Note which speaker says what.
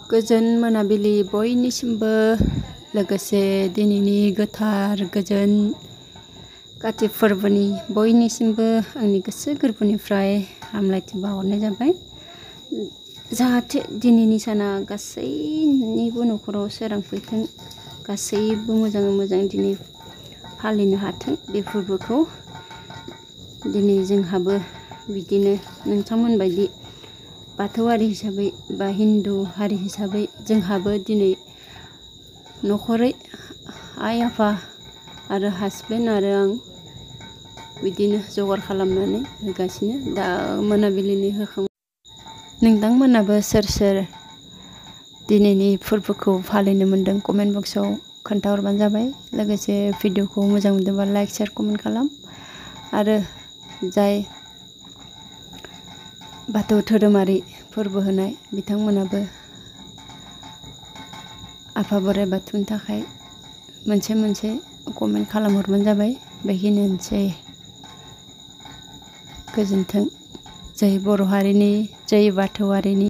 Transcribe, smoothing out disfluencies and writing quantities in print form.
Speaker 1: गोजोन मोनाबिलि बयनिसिमबो लोगोसे दिनैनि गोथार गोजोन काति फोरबोनि बयनिसिमबो आंनि गोसो गोरबोनिफ्राय हामलायथि बावहरनाय जाबाय। जाहाथे दिनैनि साना गासैनिबो न'खराव सोरां फैथों, गासैबो मोजाङै मोजां दिनै फालिनो हाथों बे फोरबोखौ। दिनै जोंहाबो बिदिनो नोंथांमोन बायदि बाथौआरि हिसाबै बा हिन्दु हारि हिसाबै जोंहाबो दिनै न'खरै आइ आफा आरो हासबेन्ड आरो आं बिदिनो जगार खालामनानै होगासिनो। दा मोनाबिलिनि होखां नोंथांमोनाबो सोर सोर दिनैनि फोरबोखौ फालिनो मोन्दों कमेन्ट बक्सआव खोन्थाहरबानो जाबाय। लोगोसे भिडिअखौ मोजां मोनदोंबा लाइक शेयार कमेन्ट खालाम। आरो जाय बाथौ धोरोमारि फोरबो होनाय बिथांमोनाबो आफा बोराइ बाथौनि थाखाय मोनसे मोनसे कमेन्ट खालामहरबानो जाबाय। बेखिनियानोसै। गोजोन्थों। जै बर' हारिनि, जै बाथौआरिनि।